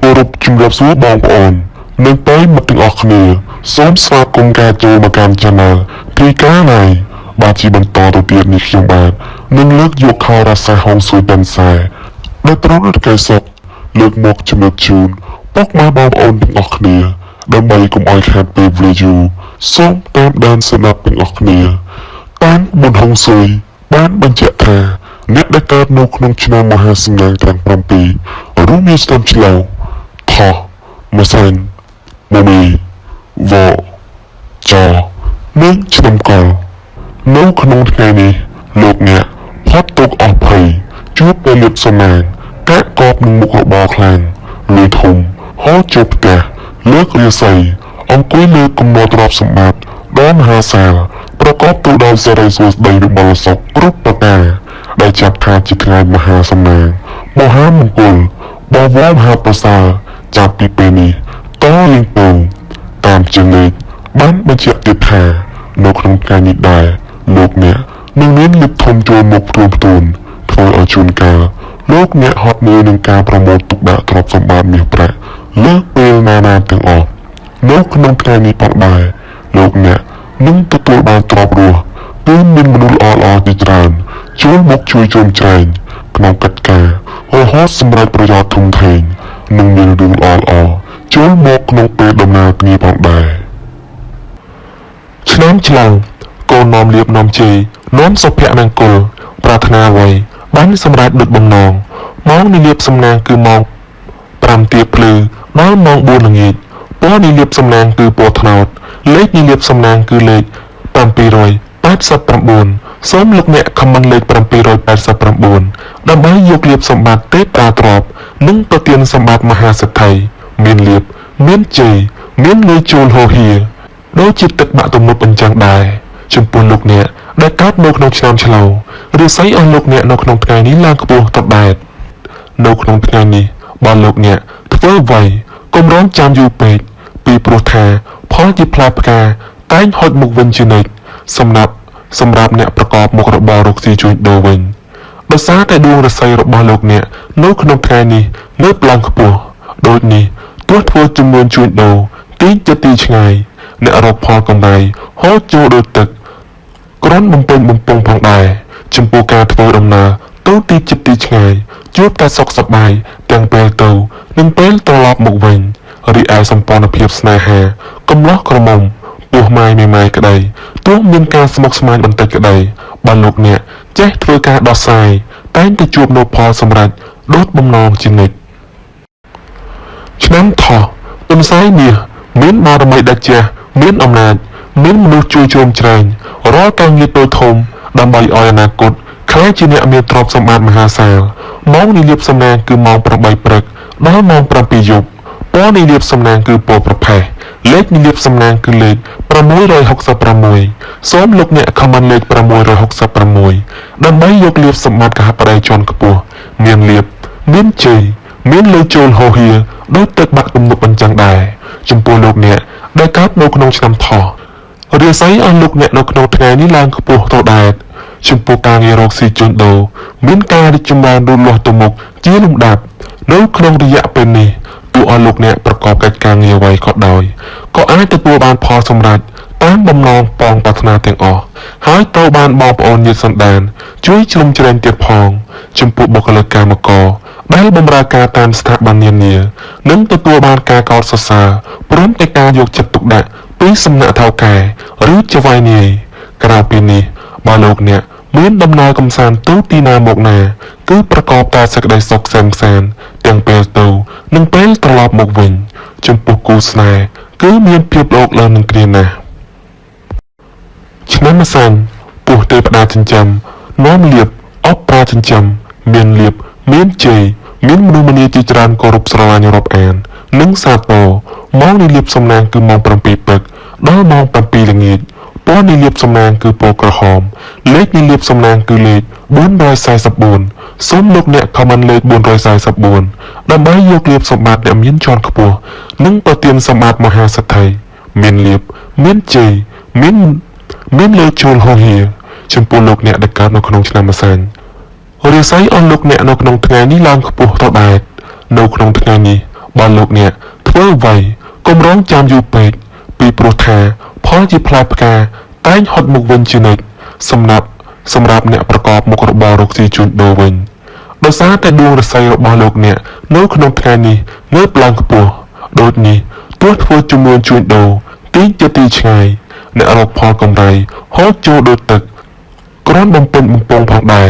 គោរពជំរាបសួរបងប្អូននិងប្រិយមិត្តទាំងអស់គ្នាសូមស្វាគមន៍ការចូលមកកាន់ Channel ពីកាណៃបាទជាបន្តទៅទៀតនេះខ្ញុំបាទនឹងលើកយកខោរាសាហុងស៊ុយតិនសែដែលត្រូវរកែសុកលើកមកជំរាបជូនពុកម៉ែបងប្អូនទាំងអស់គ្នាដើម្បីកុំឲ្យខាតពេលវេលាយូរសូមតាមដានស្ដាប់ទាំងអស់គ្នាតាមបុណ្យហុងស៊ុយបានបញ្ជាក់ថាអ្នកដែលកើតនៅក្នុងឆ្នាំមហាសំណាងទាំង7រួមមានឆ្នាំឆ្លូវថោះម្សាញ់មមីវចនិងឆ្នាំកលនៅក្នុងថ្ងៃនេះលោកអ្នកផុតទុកអស់ភ័យជួបពេលលៀបសំណាងកាក់កបនឹងមុខរបរខ្លាំងលុយធំហូរចូលផ្ទះលើករាសីអង្គុយលើគំនរទ្រព្យសម្បត្តិដ៏មហាសាលប្រកបទៅដោយសិរីសួស្តីវិបុលសុខគ្រប់ប្រការដែលចាត់ថាជាថ្ងៃមហាសំណាងមហាមង្គលបវរមហាប្រសើរចាប់ពីពេលនេះតរៀងទៅតាមជាលេខបានបញ្ជាក់ទៀតថានៅក្នុងថ្ងៃនេះដែរលោកអ្នកនឹងមានលិទ្ធធំចូលមកផ្ទួនផ្ទួនធ្វើឲ្យជួនកាលលោកអ្នកហត់នឿយនឹងការប្រមូលទុកដាក់ទ្រព្យសម្បត្តិមាសប្រាក់លើសពេលណាណាទាំងអស់នៅក្នុងថ្ងៃនេះផងដែរលោកអ្នកនឹងទទួលបានទ្រព្យរស់គឺមានមនុស្សល្អៗជាច្រើនចូលមកជួយជ្រោមជ្រែងក្នុងកិច្ចការរហូតសម្រេចប្រយោជន៍ធំធេងនិងមានរឿងល្អៗចូលមកក្នុងពេលដំណើរគ្នាផងដែរឆ្នាំឆ្លងកូននាំលៀបនាំជ័យនាំសុភមង្គលប្រាថ្នាអ្វីបានសម្រេចដូចបំណងម៉ោងនៃលៀបសំណាងគឺម៉ោង5ទៀបភ្លឺដល់ម៉ោង4ល្ងាចពណ៌នៃលៀបសំណាងគឺពណ៌ត្នោតលេខនៃលៀបសំណាងគឺលេខ789សូមលោកអ្នកខមមិនលេខ789ដើម្បីយកលៀបសម្បត្តិទេពតាទ្រព្យនិងប្រទានសម្បត្តិមហាសេដ្ឋីមានលៀបមានជ័យមានលុយចូលហូរហៀដូចជាទឹកបាក់ទំនប់អញ្ចឹងដែរចំពោះលោកអ្នកដែលកើតនៅក្នុងឆ្នាំឆ្លូវរាសីអស់លោកអ្នកនៅក្នុងថ្ងៃនេះឡើងខ្ពស់តដែតនៅក្នុងថ្ងៃនេះបើលោកអ្នកធ្វើអ្វីកុំរងចាំយូរពេកពីព្រោះថាផលជាផ្លែផ្កាតែងហុចមកវិញជានិច្ចសម្រាប់អ្នកប្រកបមុខរបររកស៊ីជួញដូរវិញដោយសារតែដួងរស័យរបស់លោកអ្នកនៅក្នុងថ្ងៃនេះងើបឡើងខ្ពស់ដូចនេះទោះធ្វើជំនួញជួញដូរទីជិតទីឆ្ងាយអ្នករកផលកម្រៃហូរចូលដូចទឹកគ្រាន់បំពេញបំពង់ផងដែរចំពោះការធ្វើដំណើរទៅទីជិតទីឆ្ងាយជួបតែសុខសប្បាយទាំងពេលទៅនិងពេលត្រឡប់មកវិញរីឯសម្ព័ន្ធភាពស្នេហាកំឡោះក្រមុំពោះម៉ាយមេម៉ាយក្តីទោះមានការស្មុគស្មាញបន្តិចក្តីបើលោកអ្នកចេះធ្វើការដោះស្រាយតែងតែជួបនូវផលសម្រេចដូចបំណងជានិច្ចឆ្នាំថោះទន្សាយមាសមានបារមីដាច់ជះមានអំណាចមានមនុស្សជួយជ្រោមជ្រែងរាល់ការងារតូចធំដើម្បីឲ្យអនាគតក្លាយជាអ្នកមានទ្រព្យសម្បត្តិមហាសាលម៉ោងនៃលៀបសំណាងគឺម៉ោង8ព្រឹកដល់ម៉ោង7យប់ពណ៌នៃលៀបសំណាងគឺពណ៌ប្រផេះលេខនៃលៀបសំណាងគឺលេខ666សូមលោកអ្នកខមមិនលេខ666ដើម្បីយកលៀបសម្បត្តិកហបតីជាន់ខ្ពស់មានលៀបមានជ័យមានលុយចូលហូរហៀដោយទឹកបាក់ទំនប់អញ្ចឹងដែរចំពោះលោកអ្នកដែលកើតនៅក្នុងឆ្នាំថោះរាសីអស់លោកអ្នកនៅក្នុងថ្ងៃនេះឡើងខ្ពស់ទៅដែរចំពោះការងាររកស៊ីជួញដូរមានការរីកចម្រើនលូតលាស់ទៅមុខជាលំដាប់នៅក្នុងរយៈពេលនេះទោះឲ្យលោកអ្នកប្រកបកិច្ចការងារអ្វីក៏ដោយក៏អាចទទួលបានផលសម្រេចតាមបំណងប៉ងប្រាថ្នាទាំងអស់ហើយត្រូវបានបងប្អូនញាតិសន្តានជួយជ្រោមជ្រែងទៀតផងចំពោះបុគ្គលិកកម្មករដែលបម្រើការតាមស្ថាប័ននានានិងទទួលបានការកោតសរសើរព្រមទាំងការយកចិត្តទុកដាក់ពីសំណាក់ថៅកែឬចៅហ្វាយនាយក្រៅពីនេះបើលោកអ្នកមានដំណើរកំសាន្តទៅទីណាមកណាគឺប្រកបតែសេចក្តីសុខក្សេមក្សាន្តទាំងពេលទៅនិងពេលត្រឡប់មកវិញចំពោះគូស្នេហ៍គឺមានភាពល្អលើនឹងគ្នាណាស់ឆ្នាំម្សាញ់ពោះទេវតាចិញ្ចឹមនាំលៀបអបប្រាចិញ្ចឹមមានលៀបមានជ័យមានមនុស្សម្នាជាច្រើនគោរពស្រឡាញ់រាប់អាននិងសាទរម៉ោងនៃលៀបសំណាងគឺម៉ោង7ព្រឹកដល់ម៉ោង7ល្ងាចពណ៌នៃលៀបសំណាងគឺពណ៌ក្រហមលេខនៃលៀបសំណាងគឺលេខ444សូមលោកអ្នកខមមិនលេខ444ដើម្បីយកលៀបសម្បត្តិអ្នកមានជាន់ខ្ពស់និងប្រទានសម្បត្តិមហាសេដ្ឋីមានលៀបមានជ័យមានលុយចូលហូរហៀចំពោះលោកអ្នកដែលកើតនៅក្នុងឆ្នាំម្សាញ់រាសីអស់លោកអ្នកនៅក្នុងថ្ងៃនេះឡើងខ្ពស់ទៅដែរនៅក្នុងថ្ងៃនេះ បើលោកអ្នកធ្វើអ្វីកុំរងចាំយូរពេកពីព្រោះថាផលជាផ្លែផ្កាតែងហត់មកវិញជានិច្ចសម្រាប់អ្នកប្រកបមុខរបររកស៊ីជួញដូរវិញដោយសារតែដួងរស័យរបស់លោកអ្នកនៅក្នុងថ្ងៃនេះងើបឡើងខ្ពស់ដូចនេះទោះធ្វើជំនួញជួញដូរទីជាទីឆ្ងាយអ្នករកផលកម្រៃហូរចូលដូចទឹកគ្រាន់បំពេញបំពង់ផងដែរ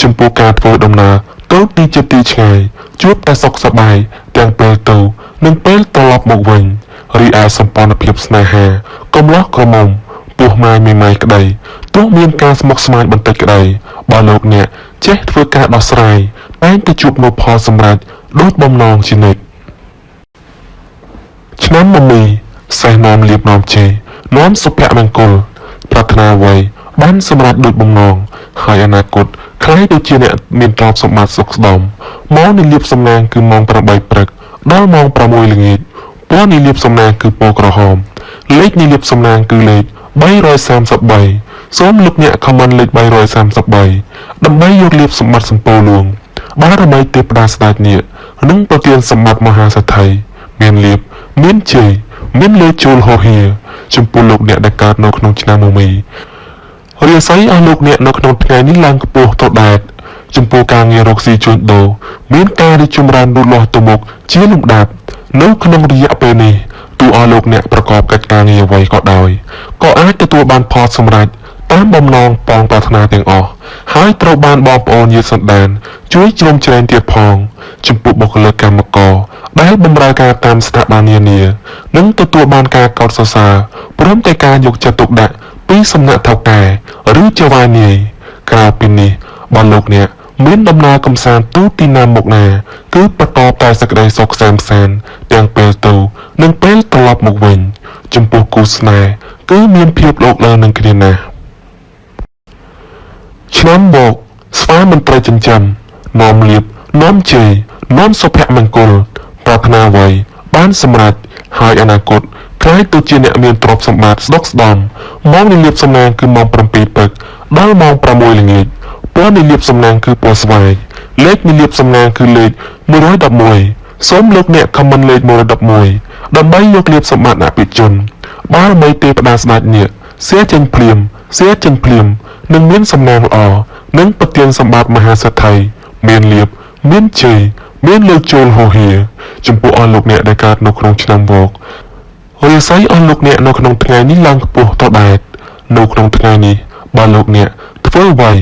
ចំពោះការធ្វើដំណើរទៅទីជាទីឆ្ងាយជួបតែសុខសប្បាយទាំងពេលទៅនិងពេលត្រឡប់មកវិញរីឯសម្ព័ន្ធភាពស្នេហាកំឡោះក្រមុំពោះម៉ាយមេម៉ាយក្តីទោះមានការស្មុគស្មាញបន្តិចក្តីបើលោកអ្នកចេះធ្វើការដោះស្រាយតែងតែជួបនូវផលសម្រេចដូចបំណងជានិច្ចឆ្នាំមមីសេះនាំលៀបនាំជ័យនាំសុភមង្គលប្រាថ្នាអ្វីបានសម្រេចដូចបំណងហើយអនាគតក្លាយទៅជាអ្នកមានទ្រព្យសម្បត្តិសុខស្ដុមម៉ោងនៃលាភសំណាងគឺម៉ោង8ព្រឹកដល់ម៉ោង6ល្ងាចពណ៌នៃលាភសំណាងគឺពណ៌ក្រហមលេខនៃលាភសំណាងគឺលេខ333សូមលោកអ្នកខមមិនលេខ333ដើម្បីយកលាភសម្បត្តិសំពៅលួងបារមីទេពតាស្ដេចនាគនិងប្រទានសម្បត្តិមហាសេដ្ឋីមានលាភមានជ័យមានលុយចូលហោហៀចំពោះលោកអ្នកដែលកើតនៅក្នុងឆ្នាំមមីរាសីអស់លោកអ្នកនៅក្នុងថ្ងៃនេះឡើងខ្ពស់ទៅដែរចំពោះការងាររកស៊ីជួញដូរមានការរីកចម្រើនលូតលាស់ទៅមុខជាលំដាប់នៅក្នុងរយៈពេលនេះទោះអស់លោកអ្នកប្រកបកិច្ចការងារអ្វីក៏ដោយក៏អាចទទួលបានផលសម្រេចតាមបំណងប៉ងប្រាថ្នាទាំងអស់ហើយត្រូវបានបងប្អូនញាតិសន្តានជួយជ្រោមជ្រែងទៀតផងចំពោះបុគ្គលិកកម្មករដែលបម្រើការតាមស្ថាប័ននានានិងទទួលបានការកោតសរសើរព្រមទាំងការយកចិត្តទុកដាក់ពីសំណាក់ថៅកែឬចៅហ្វាយនាយក្រៅពីនេះបើលោកអ្នកមានដំណើរកំសាន្តទូទីណាមកណាគឺប្រកបតែសេចក្តីសុខក្សេមក្សាន្តទាំងពេលទៅនិងពេលត្រឡប់មកវិញចំពោះគូស្នេហ៍គឺមានភាពលោកលើនឹងគ្នាណាស់ឆ្នាំមកស្វាមន្ត្រីចិញ្ចឹមនាំលៀបនាំជ័យនាំសុភមង្គលប្រាថ្នាអ្វីបានសម្រេចហើយអនាគតក្លាយទៅជាអ្នកមានទ្រព្យសម្បត្តិស្ដុកស្ដំម៉ោងនៃលាភសំណាងគឺម៉ោង7ព្រឹកដល់ម៉ោង6ល្ងាចពណ៌នៃលាភសំណាងគឺពណ៌ស្វាយលេខនៃលាភសំណាងគឺលេខ111សូមលោកអ្នកខមមិនលេខ111ដើម្បីយកលាភសម្បត្តិអភិជនបារមីទេពតាស្ដេចនាគសៀចេញភ្លាមសៀចេញភ្លាមនឹងមានសំណាងល្អនិងប្រទានសម្បត្តិមហាសេដ្ឋីមានលាភមានជ័យមានលើកចូលហោហៀចំពោះអស់លោកអ្នកដែលកើតនៅក្នុងឆ្នាំវករាសីអស់លោកអ្នកនៅក្នុងថ្ងៃនេះឡើងខ្ពស់ទៅដែរនៅក្នុងថ្ងៃនេះបើលោកអ្នកធ្វើអ្វី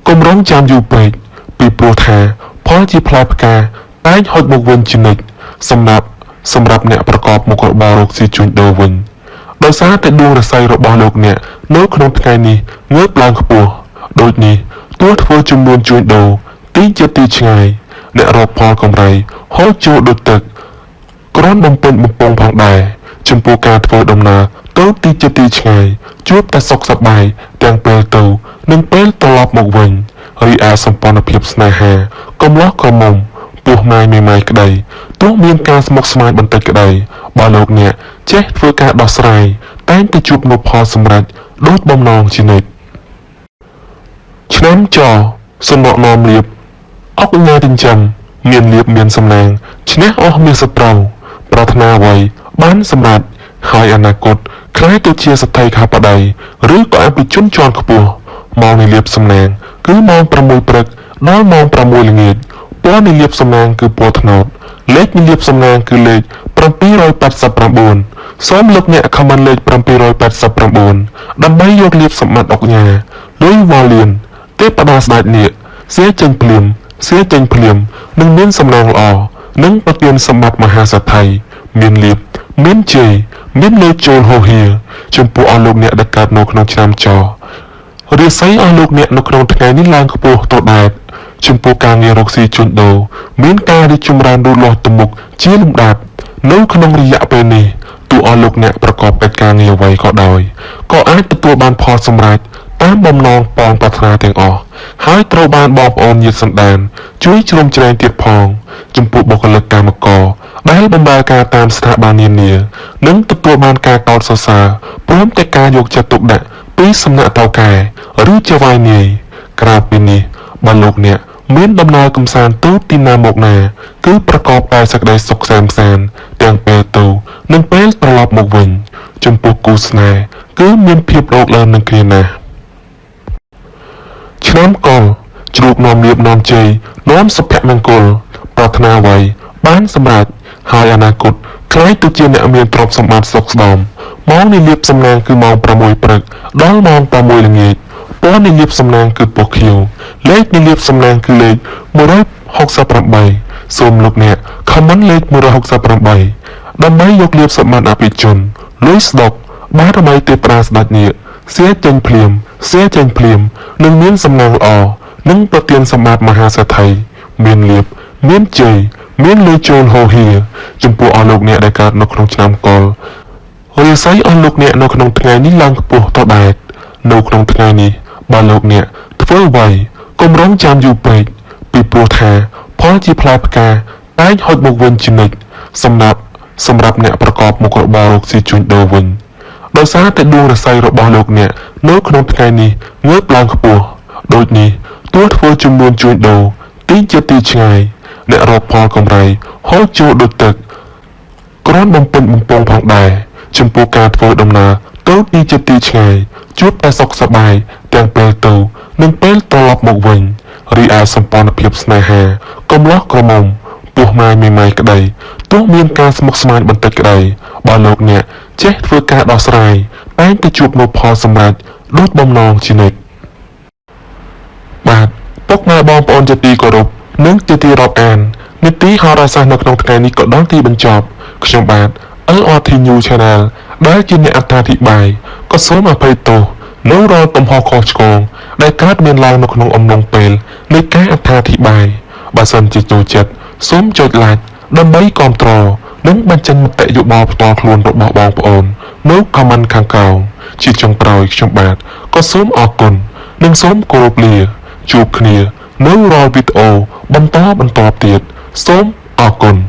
កុំរងចាំយូរពេកពីព្រោះថាផលជាផ្លែផ្កាតែងហុចមកវិញជានិច្ចសម្រាប់អ្នកប្រកបមុខរបររកស៊ីជួញដូរវិញដោយសារតែដួងរស័យរបស់លោកអ្នកនៅក្នុងថ្ងៃនេះងើបឡើងខ្ពស់ដូចនេះទោះធ្វើជំនួញជួញដូរទីជាទីឆ្ងាយអ្នករកផលកម្រៃហូរចូលដូចទឹកគ្រាន់បំពេញបំពង់ផងដែរចំពោះការធ្វើដំណើរទៅទីជាទីឆ្ងាយជួបតែសុខសប្បាយទាំងពេលទៅនិងពេលត្រឡប់មកវិញរីឯសម្ព័ន្ធភាពស្នេហាកំឡោះក្រមុំពោះម៉ាយមេម៉ាយក្តីទោះមានការស្មុគស្មាញបន្តិចក្តីបើលោកអ្នកចេះធ្វើការដោះស្រាយតែងតែជួបនូវផលសម្រេចដូចបំណងជានិច្ចឆ្នាំចសំណក់នាំលៀបអុកញ៉ាចិញ្ចឹមមានលៀបមានសំណាងឈ្នះអស់មានសត្រូវប្រាថ្នាអ្វីបានសម្រេចហើយអនាគតក្លាយទៅជាសេដ្ឋីខាបតីឬក៏អភិជនជាន់ខ្ពស់ម៉ោងនៃលាភសំណាងគឺម៉ោង6ព្រឹកដល់ម៉ោង6ល្ងាចពណ៌នៃលាភសំណាងគឺពណ៌ត្នោតលេខនៃលាភសំណាងគឺលេខ789សូមលោកអ្នកខមមិនលេខ789ដើម្បីយកលាភសម្បត្តិអុកញ៉ាលុយវ៉ាលៀនទេពតាស្ដេចនាគសៀចេញភ្លាមសៀចេញភ្លាមនឹងមានសំណាងល្អនិងប្រទានសម្បត្តិមហាសេដ្ឋីមានលាភមានជ័យមានលុយចូលហោហៀចំពោះអស់លោកអ្នកដែលកើតនៅក្នុងឆ្នាំចរាសីអស់លោកអ្នកនៅក្នុងថ្ងៃនេះឡើងខ្ពស់ទៅដែរចំពោះការងាររកស៊ីជួញដូរមានការរីកចម្រើនលូតលាស់ទៅមុខជាលំដាប់នៅក្នុងរយៈពេលនេះទោះអស់លោកអ្នកប្រកបកិច្ចការងារអ្វីក៏ដោយក៏អាចទទួលបានផលសម្រេចតាមបំណងប៉ងប្រាថ្នាទាំងអស់ហើយត្រូវបានបងប្អូនញាតិសន្តានជួយជ្រោមជ្រែងទៀតផងចំពោះបុគ្គលិកកម្មករដែលបម្រើការតាមស្ថាប័ននានានិងទទួលបានការកោតសរសើរព្រមទាំងការយកចិត្តទុកដាក់ពីសំណាក់ថៅកែឬចៅហ្វាយនាយក្រៅពីនេះបើលោកអ្នក មានដំណើរកំសាន្តទៅទីណាមកណា គឺប្រកបដោយសេចក្តីសុខក្សេមក្សាន្តទាំងពេលទៅនិងពេលត្រឡប់មកវិញ ចំពោះគូស្នេហ៍គឺមានភាពរោគឡើងនឹងគ្នាណាស់ឆ្នាំកុលជ្រូកនាំលៀបនាំជ័យនាំសុភមង្គលប្រាថ្នាអ្វីបានសម្រេចហើយអនាគតក្លាយទៅជាអ្នកមានទ្រព្យសម្បត្តិសុខស្ដំម៉ោងនៃលាភសំណាងគឺម៉ោង6ព្រឹកដល់ម៉ោង6ល្ងាចពណ៌នៃលាភសំណាងគឺពណ៌ខៀវលេខនៃលាភសំណាងគឺលេខ168សូមលោកអ្នកខមមិនលេខ168ដើម្បីយកលាភសម្បត្តិអភិជនលុយស្ដុកបារមីទេត្រាស្ដេចនាគសៀចេញភ្លាមសៀចេញភ្លាមនឹងមានសំណាងល្អនិងប្រទានសម្បត្តិមហាសេដ្ឋីមានលាភមានជ័យមានលុយចូលហូរហៀចំពោះអស់លោកអ្នកដែលកើតនៅក្នុងឆ្នាំកុលរាសីអស់លោកអ្នកនៅក្នុងថ្ងៃនេះឡើងខ្ពស់តដែតនៅក្នុងថ្ងៃនេះបើលោកអ្នកធ្វើអ្វីកុំរងចាំយូរពេកពីព្រោះថាផលជាផ្លែផ្កាតែងហុចមកវិញជានិច្ចសម្រាប់អ្នកប្រកបមុខរបររកស៊ីជួញដូរវិញដោយសារតែដួងរស័យរបស់លោកអ្នកនៅក្នុងថ្ងៃនេះងើបឡើងខ្ពស់ដូចនេះទោះធ្វើជំនួញជួញដូរទីជាទីឆ្ងាយអ្នករកផលកម្រៃហូរចូលដូចទឹកគ្រាន់បំពេញបំពងផងដែរចំពោះការធ្វើដំណើរទៅទីជាទីឆ្ងាយជួបតែសុខសប្បាយទាំងពេលទៅនិងពេលត្រឡប់មកវិញរីឯសម្ព័ន្ធភាពស្នេហាកំឡោះក្រមុំពោះម៉ាយមេម៉ាយក្តីទោះមានការស្មុគស្មាញបន្តិចក្តីបើលោកអ្នកចេះធ្វើការដោះស្រាយតែងតែជួបនូវផលសម្រេចដូចបំណងជានិច្ចបាទពុកម៉ែបងប្អូនជាទីគោរពនិងជាទីរាប់អាននីតិហោរាសាស្ត្រនៅក្នុងថ្ងៃនេះក៏ដល់ទីបញ្ចប់ខ្ញុំបាទ LRT New Channel ដែលជាអ្នកអត្ថាធិប្បាយក៏សូមអភ័យទោសនៅរាល់កំហុសខុសឆ្គងដែលកើតមានឡើងនៅក្នុងអំឡុងពេលនៃការអត្ថាធិប្បាយបើសិនជាចូលចិត្តសូមចុច Like ដើម្បីគាំទ្រនិងបញ្ចេញមតិយោបល់ផ្ទាល់ខ្លួនរបស់បងប្អូននៅ comment ខាងក្រោមជាចុងក្រោយខ្ញុំបាទក៏សូមអរគុណនិងសូមគោរពលាជួបគ្នានៅរាល់វីដេអូបន្តទៀតសូមអរគុណ។